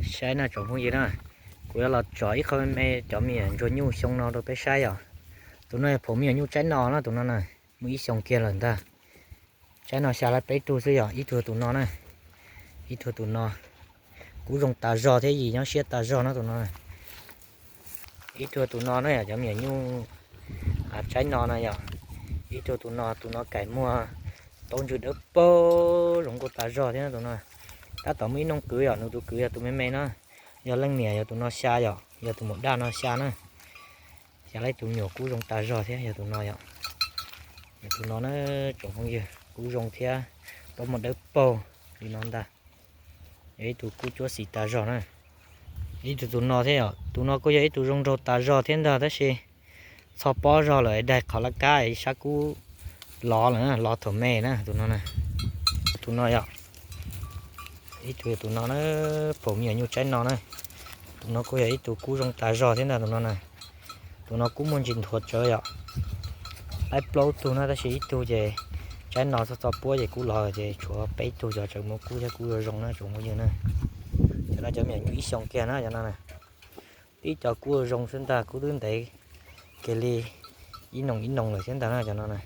Saib na tsoom phooj ywg na, kuv yuav los tso ib qho me me cov me nyuam ntsuag nyuj xyoo no rau peb saib yom. Tus no yog phaum me nyuam nyuj tsaib no na, tus no na, muaj ib xyoos kiag lawm ntag. Tsaib no xya lab peb tug xwb yom, ib tug tus no na, ib tug tus no, kub zoo tas zog thiab yim nyob siab tas zog na tus no. Ib tug tus no na yog cov me nyuam nyuj tsaib no na yom. Ib tug tus no, tus no kaim muag taub ntswg dawb paug zoo nkauj tas zog thiab na tus no. Tab tom muaj ib noog kwv yom, nws tus kwv yog tus me me na, yog leej niam yog tus no xya yom, yog tus maum daj no xya na. Xya lab tus me nyuam kub zoo tas zog thiab yog tus no yom. Yog tus no na tsoom phooj ywg, kub zoo thiab taub muag dawb paug li no ntag. Yog ib tug kub cuab xim tas zog na. Ib tug tus no thiab yom, tus no kuj yog ib tug zoo nraug tas zog thiab ntag tab sis txho pob zog lawm daig qhov laj kab sab kub lov lawm, lov thaum me na tus no. Tus no yom, ib tug yog tus no na, phaum me nyuam nyuj tsaib no na. Tus no kuj yog ib tug kub zoo tas zog thiab ntag tus no na. Tus no kub muaj ntsis nthuav tsawv yom. Laib plaub tug na tab sis ib tug ces tsaib no txog txoj puab ces kub lov ces tshuav peb tug cov tseem muaj kub thiab kub zoo zoo na tsoom phooj ywg na. Cov no cov me nyuam nyuj ib xyoos kiag na cov no na. Tib co kub zoo xwb ntag, kub twb ntev kiag li ib noo ib noo lawm thiab ntag na cov no na.